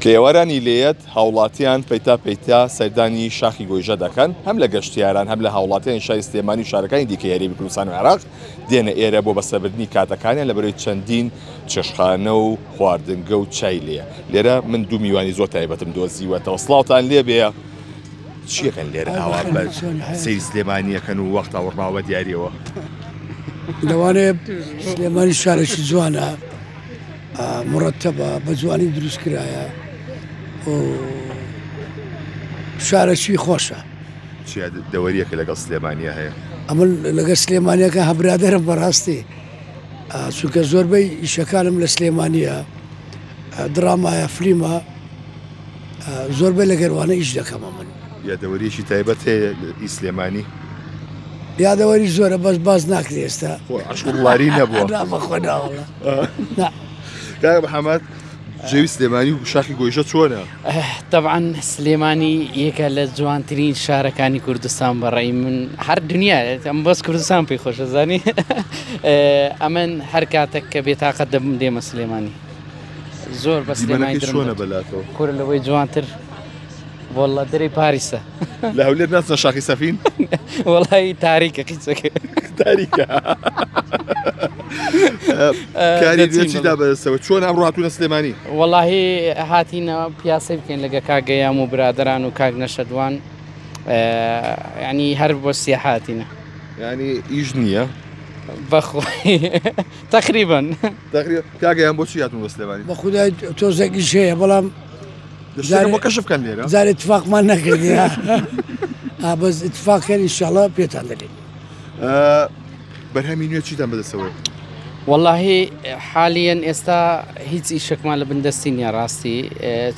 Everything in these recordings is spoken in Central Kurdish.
کە ئێوارانی لێیەت هاوڵاتیان پەیتا پەیتا سەردانی شاخی گۆیژە دەکەن، هەم لە گەشتیاران هەم لە هاوڵاتیانی شاری سلێمانی و شارەکانی دیکەی هەرێمی کوردستان و عێراق دێنە ئێرە بۆ بەسەربردنی کاتەکانیان لەبەرەی چەندین چێشتخانە و خواردنگە و چای لێیە. لێرە من دوو میوانی زۆر تایبەتم دۆزیوەتەوە. سڵاوتان لێبێ. چیەکەن لێرە ئاوا بە سەیری سلێمانیەکەن و وەختا وڕماوە دیاریەوە؟ لەوانەیە سلێمانی شارێکی جوانە، مڕەتەبە، بە جوانی دروست کرایە و شارەکی خۆشە. چ یادەوەریەکە لەگەڵ سلێمانیا هەیە؟ ئەمن لەگەڵ سلێمانیەکە هەبرادەرم بەڕاستی، چونکە زۆربەی ئیشەکانم لە سلێمانیە، درامایە، فلیمە، زۆربەی لە گەروانە ئیش دەکەم ئەمن. یادەوەریەکی تایبەت هەیە ئی سلێمانی؟ یادەوەری زۆرە بەس باس ناکرێ ئێستا. خۆ عەشقوڵڵاری نەبووە. نا بەخۆ ناوەڵا نا. کاک محەممەد جەوی سلێمانی و شاخی گۆیژە چۆنە؟ تەبعەن سلێمانی یەکە لە جوانترین شارەکانی کوردستان بەڕێی من هەر دنیا ئەم بەس کوردستان پێی خۆشە زانی ئەمن هەر کاتێک کە بێتاقەت دەبم دێمە سلێمانی زۆر بە سلێمانی دیمەنەکەی چۆنە بەلاتەوە؟ کورە لەوەی جوانتر واللە دەرێ پاریسە. لە هەولێر ناچنە شاخی سەفین؟ وەڵی تاریکە قیچەکە. تاریکە. کاری چیدا بەدەستەوە چۆن ئەمڕۆ هاتوونە سلێمانی؟ وەڵاهی هاتینە پیاسەی بکەین لەگە کاک گەیام و برادەران و کاک نەشەدوان ینی هەر بۆ سیاحاتینە. ینی ئیش نییە؟ بەخۆی تەقریبا. تەقریبا کاک گەیام بۆچی هاتوون بۆ سلێمانی؟ بە خودای تۆزێک ئیش هەیە بەڵام دەشتێکم بۆ کەشف بکەن لێرە. جارێ اتفاقمان نەکردیە بەس اتفاق کەن ئینشاءاللە پێتان دەلێین. بەرهەمی نوێ چیتان بەدەستەوەیە؟ وەڵاهی حالیەن ئێستا هیچ ئیشێکمان لە بن دەستی نییە ڕاستی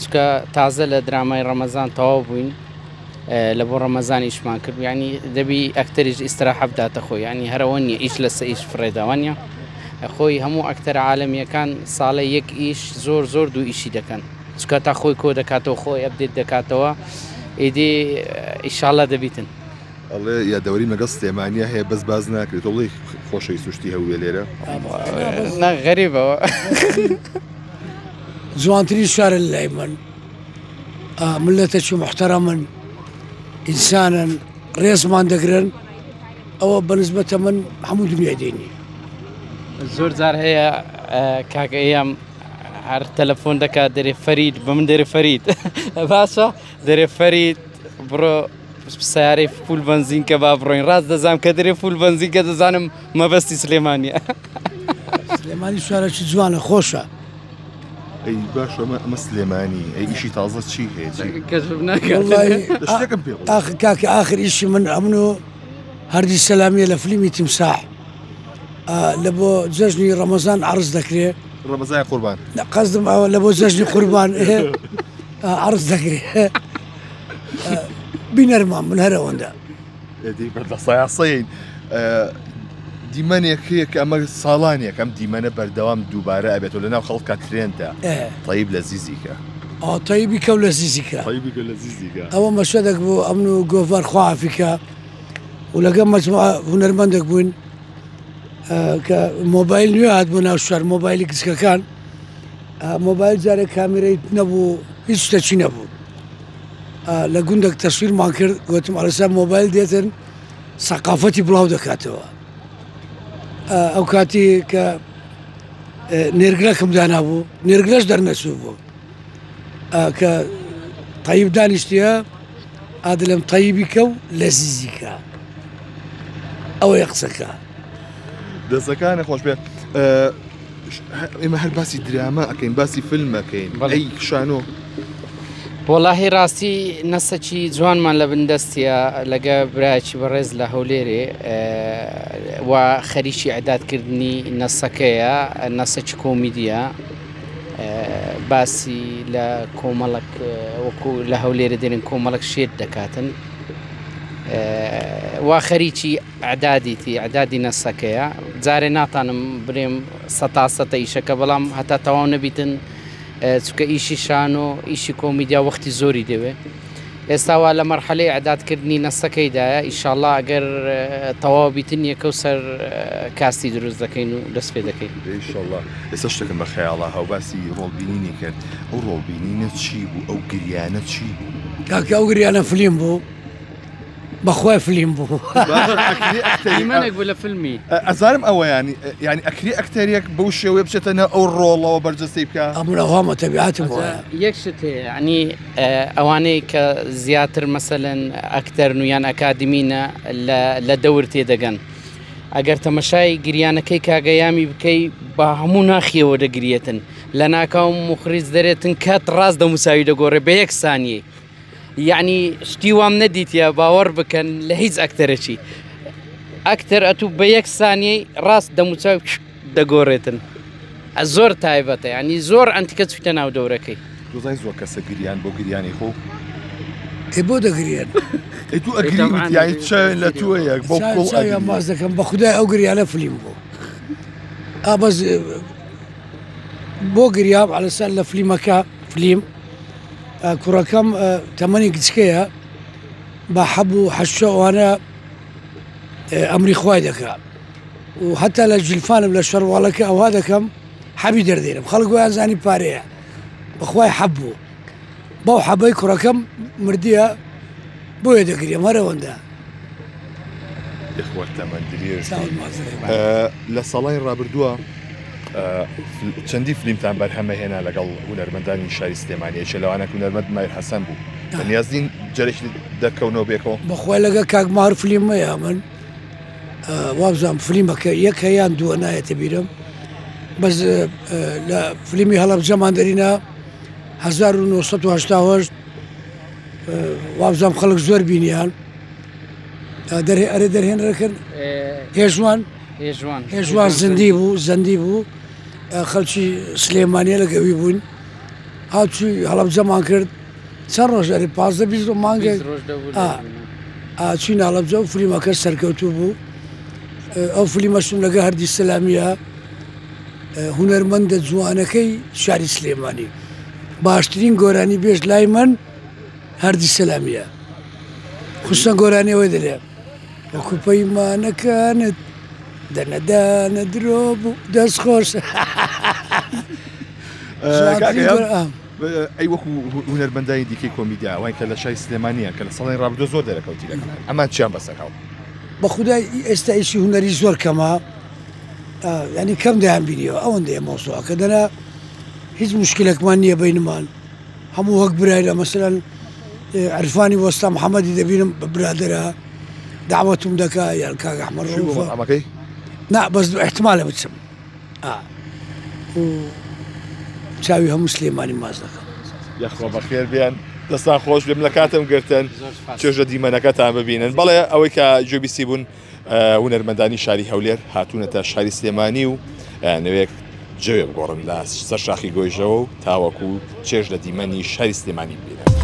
چکە تازە لە درامای ڕەمەزان تەواو بووین لە بۆ ڕەمەزان ئیشمان کرد ینی دەبی ئەکتەریش ئیسراحە بداتە خۆی ینی هەرەوە نییە ئیش لەسە ئیش فڕێداوانە خۆی هەموو ئەکتەرە عالەمیەکان ساڵە یەک ئیش زۆر زۆر دوو ئیشی دەکەن چونکە تا خۆی کۆ دەکاتەوە خۆی ئەپدێت دەکاتەوە ئیدی ئیشاڵە دەبیتن. ئەڵێ یادەوەریم لەگەڵ سلێمانیا هەیە بەس باس ناکرێت تۆ بڵێی خۆشەویست و شتی هەبووبێ لێرە؟ نا غەریبەوە. جوانترین شارە لای من ملەتەکی محتەرەمن ئینسانن ڕێزمان دەگرن ئەوە بەنسبەتە من هەموو دنیای دێنی. زۆر جار هەیە کاک ئەیام هەر تەلەفۆن دەکات دەرێ فەرید بە من دەرێ فەرید باشە دەرێ فەرید بڕۆ سیارەی فول بەنزین کە با بڕۆین ڕاست دەزانم کە دەرێ فول بەنزین کە دەزانم مەبەستی سلێمانیە. سلێمانی شارێکی جوانە خۆشە. ئەی باشە ئەمە ئەمە سلێمانی ئەی ئیشی تازە چی هەیە چی؟ کەشف ناکات. وەڵڵاهی شتێکم پێ بڵێ. ئاخر کاکە ئاخر ئیشی من ئەمن و هەردی سەلامیە لە فلیمی تیمساح لە بۆ جەژنی ڕەمەزان عەرز دەکرێ. ڕەمەزانی قوربان. قەزدم ئەوە لە بۆ جەژنی قوربان عەرز دەکرێ. بینەرمان من هەر ئەوەندە. ئێدی بە دەسایاسەین دیمەنێک هەیە کە ئەمە ساڵانێک ئەم دیمەنە بەردەوام دووبارە ئەبێتەوە لەناو خەڵکا ترێندە تەیب لە زیزیکە. تەیبی کەو لە زیزیکە. تەیبی کەو لە زیزیکە. ئەوە مەشهەدێک بوو ئەمن و گۆڤار خواحافیکە و لەگەڵ مەجموعە هونەرمەندێک بووین کە مۆبایل نوێ هات بۆ ناو شار مۆبایلی گچکەکان مۆبایل جارێک کامیرەی نەبوو هیچ شتێکی نەبوو لە گوندێک تەسویرمان کرد گوتم ئەڵسا مۆبایل دێتن سەقافەتی بڵاو دەکاتەوە ئەو کاتی کە نێرگلەکم دانابوو نێرگلەش دەرنەچوو بوو کە تەیب دانیشتە ئادلم تەیبی کە و لەزیزی کە ئەوەیە قسەکە. دەستەکانت خۆش بێت ئێمە هەر باسی دراما ئەەکەین باسی فیلم ئەەکەین ئەی شانۆ. وەڵاهی ڕاستی نەسەکی جوانمان لە بن دەستیە لەگە برایەکی بەڕێز لە هەولێرێ و خەریکی ئەدادکردنی نەسەکەیە نەسەکی کۆمیدیە باسی لە کۆمەڵک وەکو لە هەولێرە دێنن کۆمەڵک شێت دەکاتن وا خەریکی ئەعدادیتی ئەعدادی نەسەکەیە جارێ ناتانم برێم سەتا سەتە ئیشەکە بەڵام هەتا تەواو نەبیتن چونکە ئیشی شانۆ ئیشی کۆمیدیا وەختی زۆری دەوێ. ئێستا وا لە مەرحەلەی ئیعداد کردنی نەسەکەیدایە ئیشاڵا ئەگەر تەواو بیتن یەکەو سەر کاستی دروست دەکەین و دەست پێ دەکەین. ئیشەڵا. ئێستا شتێکم بە خەیاڵا هاو باسی ڕۆڵ بینینی کرد ئەو ڕۆڵ بینینە چی بوو ئەو گریانە چی بوو؟ کاکە ئەو گریانە فلیم بوو. بەخوای فلیم بوو. دیمەنێک بوو لە فیلمی. ئەزانم ئەوە یانی یانی ئەکری ئەکتەرێک بەو شێوەیە بچێتە ناو ئەو ڕۆڵەوە بەرجەستەی بکا. ئەمن ئەوهامە تەبیعەتم وایە. یەک شت هەیە یانی ئەوانەی کە زیاتر مەسەلەن ئەکتەرن و یان ئەکادیمینە لە دەور تێدەگەن. ئەگەر تەمەشای گریانەکەی کاگەیامی بکەی بە هەموو ناخیەوە دەگریێتن لە ناکاو مخریج دەرێتن کات ڕاست دەموچاوی دەگۆڕێ بە یەک سانیەی یەعنی شتی وام نەدیتە باوەڕ بکەن لە هیچ ئەکتەرەکی ئەکتەر ئەتوو بە یەک سانیەی ڕاست دەموچاو دەگۆڕێتن زۆر تایبەتە ینی زۆر ئەنتیکە چویتە ناو دەورەکەی. دۆزای زۆر کەسە گریان بۆ گریانی خۆ. ئێ بۆ دەگریێن؟ ئێ تو ئەگری وتی یانی چاوێن لە تۆیە بۆ کوڵ چاویان ماچ دەکەم بە خودای ئەو گریانە فلیم بوو ئا بەس بۆ گریام عەلەسەر لە فلیمەکە فلیم کوڕەکەم تەمەنی گچکەیە بە حەب و حەشە ئەوانە ئەمری خوای دەکا و هەتا لە جلفانم لە شەرواڵەکە ئەوها دەکەم حەبی دەردێنم خەڵک وایان زانی پارەیە بەخوای حەب بوو بەو حەبەی کوڕەکەم مردیە بۆیە دەگرێم هەرەوەندە یخوا تەمەن درێژ لە ساڵانی ڕابردووە چەندی فلیمتان بەرهەمە هێنا لەگەڵ هونەرمەندانی شاری سلێمانی یەکێ لەوانە هونەرمەند ماهیر حەسەن بوو بە نیازین جارێکی دەرکەونەوە بێکەوە؟ بەخوای لەگە کاک ماهر فلیم مەیە من وابزانم فلیمەکە یەک یان دووە نایەتە بیرم بەس لە فلیمی هەڵەبجەمان دەرینا 1970 وابزانم خەڵک زۆر بینیان دەرێ ئەرێ دەرهێنەرەکەن هێژوان هێژوان زندی بوو زەندی بوو خەڵکی سلێمانیە لە گەوی بوون هاچوی هەڵەبجەمان کرد چەند ڕۆژ ئەرێ پازدە بیست مانگێک چوین هەڵەبجە و فلیمەکە سەرکەوتوو بوو ئەو فلیمەشم لەگە هەردی سەلامیە هونەرمەندە جوانەکەی شاری سلێمانی باشترین گۆرانی بێژ لای من هەردی سەلامیە خوشتە گۆرانی ئەوەی دەلێ وەکو پەیمانەکانت دەنەدانە درۆ بوو دەست خۆش. ئەی وەکو هونەرمەندانی دیکەی کۆمیدیا ئەوان کە لە شاری سلێمانیان کە لە ساڵی ڕابردوو زۆر دەرەکەوتی لەگەڵ ئەمان چیان بەسەر هاو بە خودای ئێستا ئیشی هونەری زۆر کەمە ینی کەم دەیان بینیەوە ئەوەندەیە مۆسوعەکە دەنا هیچ مشکلێکمان نییە بینمان هەموو وەک برایە مەسەلەن عرفانی وەستا محەممەدی دەبینم بە برادەرە داوەتم دەکا یان کاک ئەحمەد ڕەوفە ئەمەکەی نا بەس احتمالە بچم و چاوی هەموو سلێمانی ماچ دەکەم. یاخوا بەخێر بێن دەستان خۆش بێم لە کاتم گرتن چێژ لە دیمەنەکەتان ببینن بەڵێ ئەوەی کە گوێبیستی بوون هونەرمەندانی شاری هەولێر هاتوونەتە شاری سلێمانی و ئەیانەوێت جەوێ بگۆڕن لە سەر شاخی گۆیژەوە و تاوەکو چێژ لە دیمەنی شاری سلێمانی ببینن.